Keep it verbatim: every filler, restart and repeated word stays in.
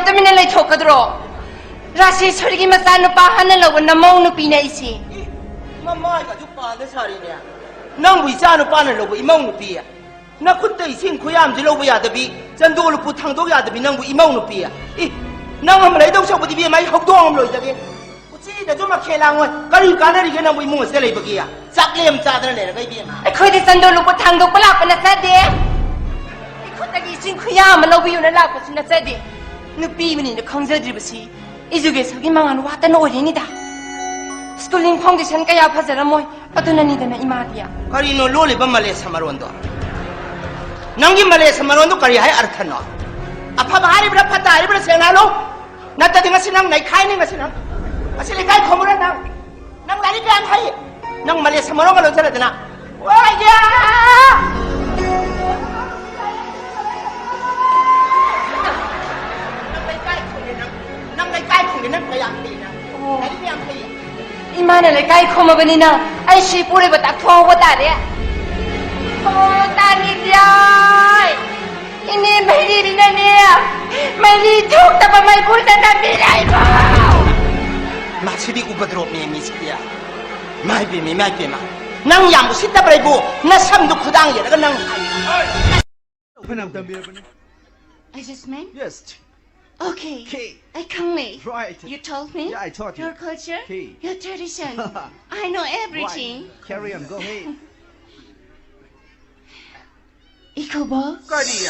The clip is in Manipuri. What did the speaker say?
ꯇꯨꯃꯤꯟꯅ ꯂꯩꯊꯣꯛꯀꯗ꯭ꯔꯣ? ꯔꯥꯖꯦꯁꯣꯔꯤꯒꯤ ꯃꯆꯥꯅꯨꯄꯥ ꯍꯥꯟꯅ ꯂꯧꯕ ꯅꯃꯧ ꯅꯨꯄꯤꯅꯦ ꯑꯩꯁꯦ꯫ ꯃꯃꯥꯏꯒꯁꯨ ꯄꯥꯟꯗ ꯁꯥꯔꯤꯅꯦ꯫ ꯅꯪꯕꯨ ꯏꯆꯥ ꯅꯨꯄꯥꯅ ꯂꯧꯕ ꯏꯃꯧ ꯅꯨꯄꯤ꯫ ꯅꯈꯨꯠꯇ ꯏꯁꯤꯡ ꯈꯨꯌꯥꯝꯁꯤ ꯂꯧꯕ ꯌꯥꯗꯕꯤ, ꯆꯟꯗꯣꯜ ꯂꯨꯄꯨ ꯊꯥꯡꯗꯣꯛ ꯌꯥꯗꯕꯤ ꯅꯪꯕꯨ ꯏꯃꯧ ꯅꯨꯄꯤ꯫ ꯏ, ꯅꯪ ꯑꯃ ꯂꯩꯗꯧ ꯁꯔꯨꯛꯄꯨꯗꯤ ꯏꯕꯦꯝꯃ ꯑꯩ ꯍꯧꯗꯣꯡ ꯑꯃ ꯂꯣꯏꯖꯒꯦ꯫ ꯎꯆꯤꯗꯁꯨ ꯃꯈꯦꯜ ꯂꯥꯡꯉꯣꯏ꯫ ꯀꯔꯤ ꯀꯥꯟꯅꯔꯤꯒꯦ ꯅꯪꯕꯨ ꯏꯃꯨꯡ ꯑꯁꯤꯗ ꯂꯩꯕꯒꯤ? ꯆꯥꯛꯂꯦꯝ ꯆꯥꯗꯅ ꯂꯩꯔꯒ ꯏꯕꯦꯝꯃ꯫ ꯑꯩꯈꯣꯏꯗꯤ ꯆꯟꯗꯣꯜ ꯂꯨꯄꯨ ꯊꯥꯡꯗꯣꯛꯄ ꯂꯥꯛꯄ ꯅꯠꯆꯗꯦ꯫ ꯑꯩꯈꯣꯏꯗꯒꯤ ꯏꯁꯤꯡ ꯈꯨꯌꯥ ꯑꯃ ꯂꯧꯕꯤꯌꯨꯅ ꯂꯥꯛꯄꯁꯨ ꯅꯠꯆꯗꯦ꯫ ꯅꯨꯄꯤ ꯑꯃꯅꯤꯅ ꯈꯪꯖꯗ꯭ꯔꯤꯕꯁꯤ ꯏꯖꯨꯀꯦꯁꯟꯒꯤ ꯃꯉꯥꯜ ꯋꯥꯠꯇꯅ ꯑꯣꯏꯔꯤꯅꯤꯗ꯫ ꯁ꯭ꯀꯨꯂꯤꯡ ꯐꯥꯎꯟꯗꯦꯁꯟ ꯀꯌꯥ ꯐꯖꯔꯝꯃꯣꯏ, ꯑꯗꯨꯅꯅꯤꯗꯅ ꯏꯃꯥꯗꯤ꯫ ꯀꯔꯤꯅꯣ ꯂꯣꯜꯂꯤꯕ ꯃꯂꯦꯁ ꯃꯔꯣꯟꯗꯣ? ꯅꯪꯒꯤ ꯃꯂꯦꯁ ꯃꯔꯣꯟꯗꯣ ꯀꯔꯤ ꯍꯥꯏ ꯑꯔꯊꯅꯣ? ꯑꯐꯕ ꯍꯥꯏꯔꯤꯕ꯭ꯔꯥ ꯐꯠꯇ ꯍꯥꯏꯔꯤꯕ꯭ꯔꯥ ꯁꯦꯡꯅ ꯍꯥꯏꯔꯣ꯫ ꯅꯠꯇ꯭ꯔꯗꯤ ꯉꯁꯤ ꯅꯪ ꯅꯩꯈꯥꯏꯅꯤ ꯉꯁꯤ ꯅꯪ꯫ ꯉꯁꯤ ꯂꯩꯀꯥꯏ ꯈꯣꯝꯃꯨꯔ ꯅꯪ꯫ ꯅꯪ ꯂꯥꯏꯔꯤꯛ ꯀꯌꯥꯝ ꯍꯩ? ꯅꯪ ꯃꯂꯦꯁ ꯃꯔꯣꯟꯒ ꯂꯣꯟꯁꯤꯜꯂꯗꯅ꯫ ꯋꯥꯏꯌꯥ! ꯅꯪ ꯂꯩꯀꯥꯏ ꯈꯣꯝꯃꯦ ꯅꯪ꯫ ꯅꯪ ꯂꯩꯀꯥꯏ ꯈꯣꯝꯃꯦ ꯅꯪ ꯀꯌꯥꯝ ꯍꯩ ꯅꯪ? ꯑꯣ꯫ ꯂꯥꯏꯔꯤꯛ ꯀꯌꯥꯝ ꯍꯩ? ꯏꯃꯥꯅ ꯂꯩꯀꯥꯏ ꯈꯣꯝꯃꯕꯅꯤꯅ ꯑꯩ ꯁꯤ ꯄꯨꯔꯤꯕ ꯇꯥꯛꯊꯣꯛꯍꯧꯕ ꯇꯥꯔꯦ꯫ ꯑꯣ, ꯇꯥꯅꯤꯡꯗꯦ꯫ ꯏꯅꯦ ꯃꯩꯔꯤꯕꯤꯅꯅꯦ, ꯃꯩꯔꯤ ꯊꯣꯛꯇꯕ ꯃꯩꯕꯨꯗ ꯅꯝꯕꯤꯔꯛꯏꯕꯣ? ꯃꯁꯤꯗꯤ ꯎꯄꯗ꯭ꯔꯣꯞꯅꯦ ꯃꯤꯁꯤꯗꯤ꯫ ꯏꯃꯥꯏ ꯄꯦꯝꯃ, ꯏꯃꯥꯏ ꯄꯦꯝꯃ꯫ ꯅꯪ ꯌꯥꯝ ꯎꯁꯤꯠꯇꯕ꯭ꯔꯥ ꯏꯕꯨ? ꯅꯁꯝꯗꯨ ꯈꯨꯗꯥꯡ ꯌꯦꯠꯂꯒ ꯅꯪ꯫ ꯐꯅꯌꯥꯝ ꯇꯝꯕꯤꯔꯕꯅꯤ꯫ Is this man? Yes. Okay. Okay. I come late. Right. You told me. Yeah, I taught you. Your culture, okay, your tradition. I know everything. Right. Carry on. Go ahead. Ikobo. ꯀꯔꯤ?